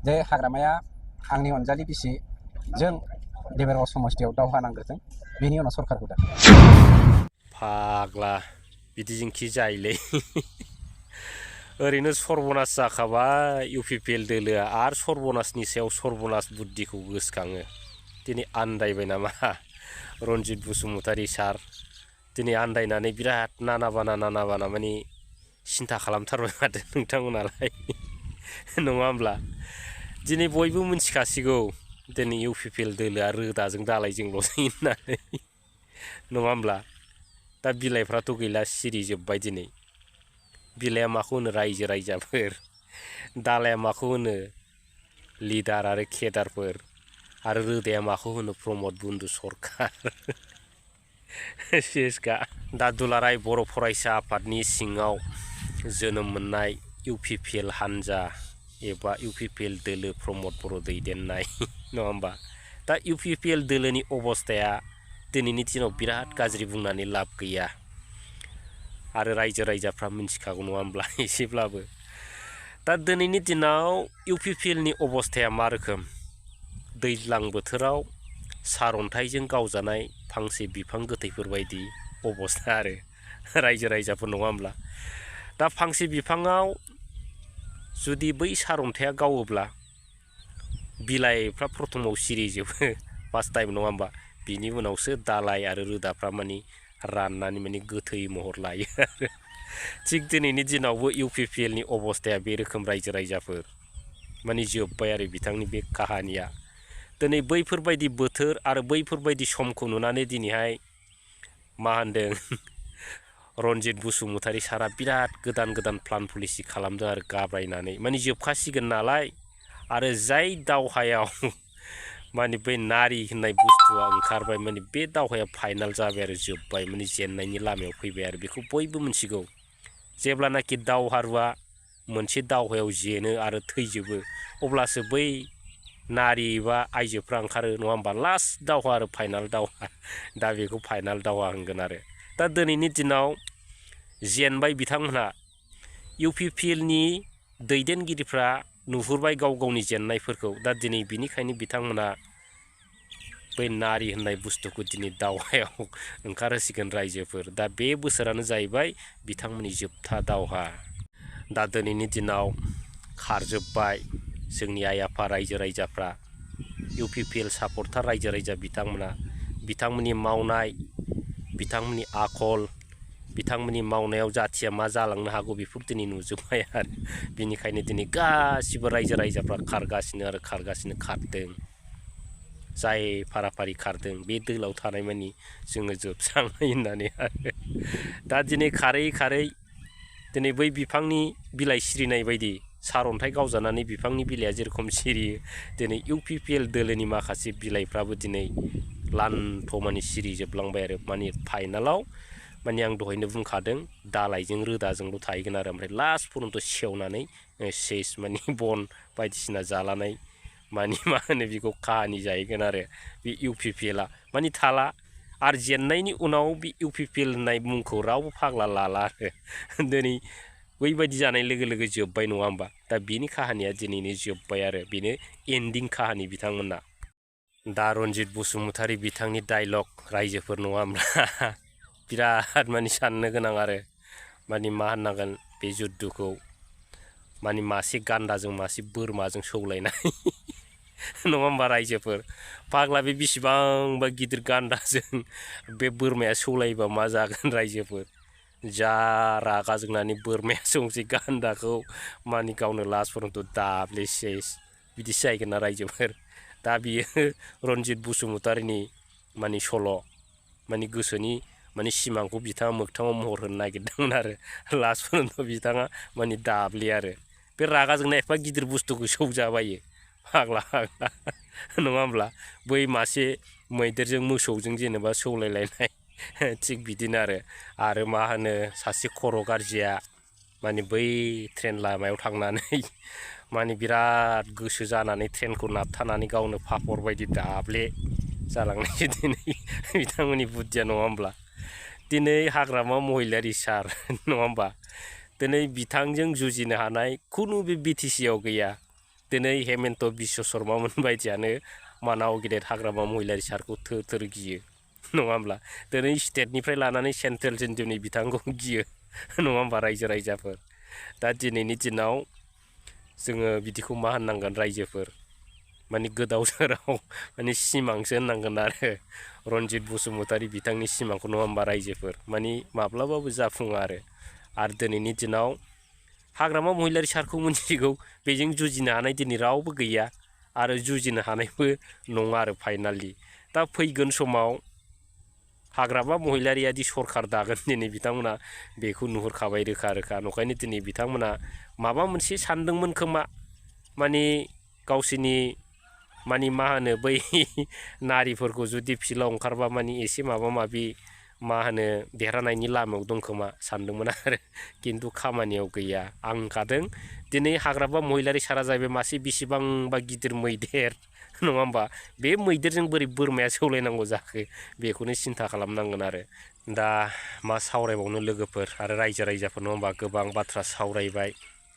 जे हाग्रामाया आंनि अनजालि बिसि जों देबरगाव समस्थियाव दावहा नांग्रोथों बेनि उनाव सरकारखौ दा फाग्ला बिदिजोंखि जायोलै ओरैनो सर्बनास जाखाबाय इउपिपिएल दोलोआ आरो सर्बनासनि सायाव सर्बनास बुद्धिखौ गोसोखाङो दिनै आन्दायबाय नामा रन्जित बसुमतारी सार दिनै आन्दायनानै बिराद नाना-बाना माने सिन्था खालामथारबाय माथो नोंथांमोनालाय नङा होमब्ला दिनै बयबो मिन्थिखासिगौ दिनै इउपिपिएल दोलोआ रोदाजों दालायजोंल'सै होननानै नङा होमब्ला दा बिलाइफ्राथ' गैला सिरि जोब्बाय दिनै बिलाइआ माखौ होनो रायजो राजाफोर दालाया माखौ होनो लिडार आरो केडारफोर आरो रोदाया माखौ होनो प्रमद बन्दु सरकार सेसखा दा दुलाराय बर' फरायसा आफादनि सिङाव जोनोम मोननाय इउपिपिएल हान्जा एबा इउपिपिएल दोलो प्रमद बर' दैदेननाय नङा होमबा दा इउपिपिएल दोलोनि अबस्थाया दिनैनि दिनाव बिराद गाज्रि बुंनानै लाब गैया आरो रायजो राजाफ्रा मिन्थिखागौ नङा होमब्ला एसेब्लाबो दा दिनैनि दिनाव इउपिपिएलनि अबस्थाया मा रोखोम दैज्लां बोथोराव सारअन्थाइजों गावजानाय फांसे बिफां गोथैफोर बायदि अबस्था आरो रायजो राजाफोर नङा होमब्ला दा फांसे बिफाङाव जुदि बै सारअन्थाइया गावोब्ला बिलाइफ्रा प्रथमाव सिरिजोबो फार्स्ट टाइम नङा होमबा बिनि उनावसो दालाइ आरो रोदाफ्रा माने राननानै माने गोथै महर लायो आरो थिग दिनैनि दिनावबो इउपिपिएलनि अबस्थाया बे रोखोम रायजो राजाफोर माने जोब्बाय आरो बिथांनि बे काहानिया दिनै बैफोरबायदि बोथोर आरो बैफोरबायदि समखौ नुनानै दिनैहाय मा होनदों रन्जित बसुमतारी सारा बिराद गोदान प्लान पलिसि खालामदों आरो गाब्रायनानै माने जोबखासिगोन नालाय आरो जाय दावहायाव माने बै नारि होननाय बुस्थुआ ओंखारबाय माने बे दावहाया फाइनाल जाबाय आरो जोब्बाय माने जेननायनि लामायाव फैबाय आरो बेखौ बयबो मिथिगौ जेब्लानाखि दावहारुआ मोनसे दावहायाव जेनो आरो थैजोबो अब्लासो बै नारि बा आइजोफ्रा ओंखारो नङा होमबा लास्ट दावहा आरो फाइनाल दावहा दा बेखौ फाइनाल दावहा होनगोन आरो दा दिनैनि दिनाव जेनबाय बिथांमोनहा इउपिपिएलनि दैदेनगिरिफ्रा नुहुरबाय गाव गावनि जेननायफोरखौ दा दिनै बिनिखायनो बिथांमोना बै नारि होननाय बुस्थुखौ दिनै दावहायाव ओंखारहोसिगोन रायजोफोर दा बे बोसोरानो जाहैबाय बिथांमोननि जोबथा दावहा दा दिनैनि दिनाव खारजोब्बाय जोंनि आइ आफा रायजो राजाफ्रा इउपिपिएल सापर्टार रायजो राजा बिथांमोननि मावनाय बिथांमोननि आखल बिथांमोननि मावनायाव जाथिया मा जालांनो हागौ बेफोर दिनै नुजोब्बाय आरो बिनिखायनो दिनै गासिबो रायजो राजाफ्रा खारगासिनो खारदों जाय फाराफारि खारदों बे दोलाव थानाय मानि जोङो जोबस्रांनाय होननानै आरो दा दिनै खारै दिनै बै बिफांनि बिलाइ सिरिनाय बायदि सारअन्थाइ गावजानानै बिफांनि बिलाइया जेरखम सिरियो दिनै इउपिपिएल दोलोनि माखासे बिलाइफ्राबो दिनै लान्थ'मानि सिरिजोबलांबाय आरो माने फाइनालाव माने आं दहायनो बुंखादों दालाइजों रोदाजोंल' थाहैगोन आरो ओमफ्राय लास्ट पर्यन्त सेवनानै सेस माने बन बायदिसिना जालानाय माने मा होनो बेखौ काहानि जाहैगोन आरो बे इउपिपिएलआ माने थाला आरो जेननायनि उनाव बे इउपिपिएल होननाय मुंखौ रावबो फाग्ला लाला आरो दिनै बैबायदि जानाय लोगो लोगो जोब्बाय नङा होमबा दा बिनि काहानिया दिनैनो जोब्बाय आरो बेनो एन्डिं काहानि बिथांमोनना दा रन्जित बसुमतारी बिथांनि डायलग रायजोफोर नङा होमब्ला बिराद माने साननो गोनां आरो माने मा होननांगोन बे जुद्धखौ माने मासे गान्दाजों मासे बोरमाजों सौलायनाय नङा होमबा रायजोफोर फाग्ला बे बेसेबांबा गिदिर गान्दाजों बे बोरमाया सौलायोबा मा जागोन रायजोफोर जा रागा जोंनानै बोरमाया सौसै गान्दाखौ माने गावनो लास्ट पर्यन्त दाब्ले सेस बिदिसो जाहैगोन ना रायजोफोर दा बियो रन्जित बसुमतारीनि माने सल' माने गोसोनि माने सिमांखौ बिथाङा मोगथाङाव महर होनो नागिरदोंमोन आरो लास्ट पर्यन्त बिथाङा माने दाब्ले आरो बे रागा जोंनाय एफा गिदिर बुस्थुखौ सौजाबायो फाग्ला नङा होमब्ला बै मासे मैदेरजों मोसौजों जेनेबा सौलायलायनाय थिग बिदिनो आरो मा होनो सासे खर' गारजिया माने बै ट्रेन लामायाव थांनानै माने बिराद गोसो जानानै ट्रेनखौ नाबथानानै गावनो पापर बायदि दाब्ले जालांनाय दिनै बिथांमोननि बुद्धिया नङा होमब्ला दिनै हाग्रामा महिलारि सार नङा होमबा दिनै बिथांजों जुजिनो हानाय खुनु बे बिटिसिआव गैया दिनै हेमन्त बिश्व शर्मामोन बायदियानो मानाव गेदेर हाग्रामा महिलारि सारखौ थोर गियो नङा होमब्ला दिनै स्टेटनिफ्राय लानानै सेन्ट्रेलसिम दिनै बिथांखौ गियो नङा होमबा रायजो राजाफोर दा दिनैनि दिनाव जोङो बिदिखौ मा होननांगोन रायजोफोर माने गोदाव सोराव माने सिमांसो होननांगोन आरो रन्जित बसुमतारी बिथांनि सिमांखौ नङा होमबा रायजोफोर माने माब्लाबाबो जाफुङा आरो दिनैनि दिनाव हाग्रामा महिलारि सारखौ मिथिगौ बेजों जुजिनो हानाय दिनै रावबो गैया आरो जुजिनो हानायबो नङा आरो फाइनालि दा फैगोन समाव हाग्रामा महिलारियादि सरखार दागोन दिनै बिथांमोना बेखौ नुहुरखाबाय रोखा नंखायनो दिनै बिथांमोना माबा मोनसे सानदोंमोन खोमा माने गावसिनि माने मा होनो बै नारिफोरखौ जुदि फिल्डआव ओंखारबा माने एसे माबा माबि मा होनो देरहानायनि लामायाव दं खोमा सानदोंमोन आरो खिन्थु खामानियाव गैया आं होनखादों दिनै हाग्रामा महिलारि सारा जाहैबाय मासे बेसेबांबा गिदिर मैदेर नङा होमबा बे मैदेरजों बोरै बोरमाया सौलायनांगौ जाखो बेखौनो सिन्था खालामनांगोन आरो दा मा सावरायबावनो लोगोफोर आरो रायजो राजाफोर नङा होमबा गोबां बाथ्रा सावरायबाय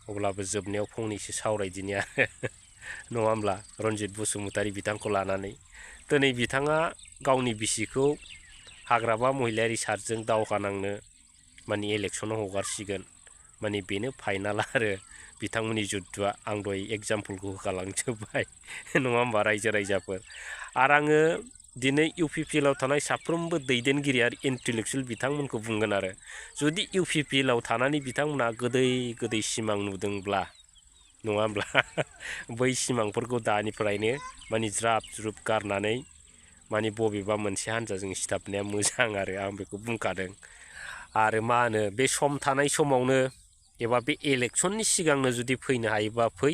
अब्लाबो जोबनायाव फंनैसो सावरायदिनि आरो नङा होमब्ला रन्जित बसुमतारी बिथांखौ लानानै दिनै बिथाङा गावनि बिसिखौ हाग्रामा महिलारि सारजों दावहा नांनो माने इलेक्सनाव हगारसिगोन माने बेनो फाइनाल आरो बिथांमोननि जुद्धआ आं दहाय एग्जाम्पलखौ होखालांजोब्बाय नङा होमबा रायजो राजाफोर आरो आङो दिनै इउपिपिएलआव थानाय साफ्रोमबो दैदेनगिरि आरो इन्टेलेक्सुवेल बिथांमोनखौ बुंगोन आरो जुदि इउपिपिएलआव थानानै बिथांमोना गोदै सिमां नुदोंब्ला नङा होमब्ला बै सिमांफोरखौ दानिफ्रायनो माने ज्राब ज्रुब गारनानै माने बबेबा मोनसे हान्जाजों सिथाबनाया मोजां आरो आं बेखौ बुंखादों आरो मा होनो बे सम थानाय समावनो एबा बे इलेक्सननि सिगांनो जुदि फैनो हायोबा फै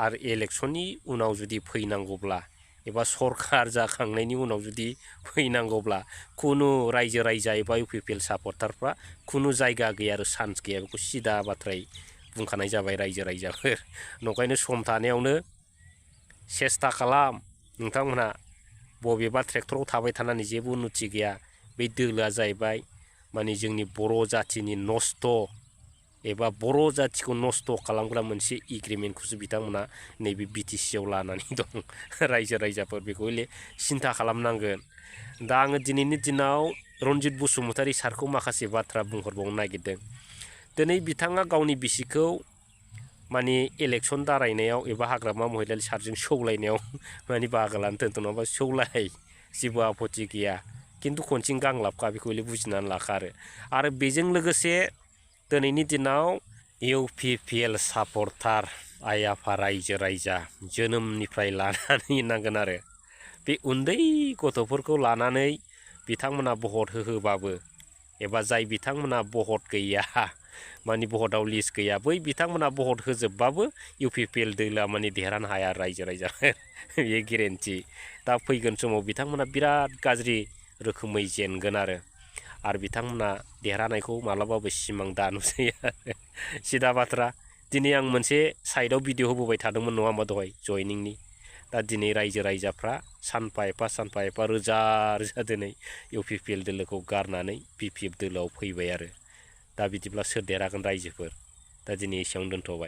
आरो इलेक्सननि उनाव जुदि फैनांगौब्ला एबा सरखार जाखांनायनि उनाव जुदि फैनांगौब्ला खुनु रायजो राजा एबा इउपिपिएल सापर्टारफ्रा खुनु जायगा गैया आरो चान्स गैया बेखौ सिदा बाथ्रायै बुंखानाय जाबाय रायजो राजाफोर नंखायनो सम थानायावनो सेस्था खालाम नोंथांमोनहा बबेबा ट्रेक्टराव थाबाय थानानै जेबो उन्नति गैया बे दोलोआ जाहैबाय माने जोंनि बर' जाथिनि नस्थ' एबा बर' जाथिखौ नस्थ' खालामग्रा मोनसे एग्रिमेन्टखौसो बिथांमोना नैबे बिटिसिआव लानानै दं रायजो राजाफोर बेखौ हले सिन्था खालामनांगोन दा आङो दिनैनि दिनाव रन्जित बसुमतारी सारखौ माखासे बाथ्रा बुंहरबावनो नागिरदों दिनै बिथाङा गावनि बिसिखौ माने इलेक्सन दारायनायाव एबा हाग्रामा महिलारि सारजों सौलायनायाव माने बाहागो लानो दोनथ' नङाबा सौलाय जेबो आपत्ति गैया खिन्थु खनसें गांलाबखा बेखौ हले बुजिनानै लाखा आरो बेजों लोगोसे दिनैनि दिनाव इउपिपिएल सापर्टार आइ आफा रायजो राजा जोनोमनिफ्राय लानानै नांगोन आरो बे उन्दै गथ'फोरखौ लानानै बिथांमोना भट होबाबो एबा जाय बिथांमोना भट गैया माने भटआव लिस्ट गैया बै बिथांमोना भट होजोबबाबो इउपिपिएल दोलोआ माने देरहानो हाया रायजो राजा बे गेरेन्टि दा फैगोन समाव बिथांमोना बिराद गाज्रि रोखोमै जेनगोन आरो बिथांमोना देरहानायखौ मालाबाबो सिमां दानुसै आरो सिदा बाथ्रा दिनै आं मोनसे साइडआव भिडिअ होबोबाय थादोंमोन नङा होमबा दहाय जयनिंनि दा दिनै रायजो राजाफ्रा सानफा एफा रोजा दिनै इउपिपिएल दोलोखौ गारनानै बिपिएफ दोलोआव फैबाय आरो दा बिदिब्ला सोर देरहागोन रायजोफोर दा दिनै एसेयावनो दोनथ'बाय।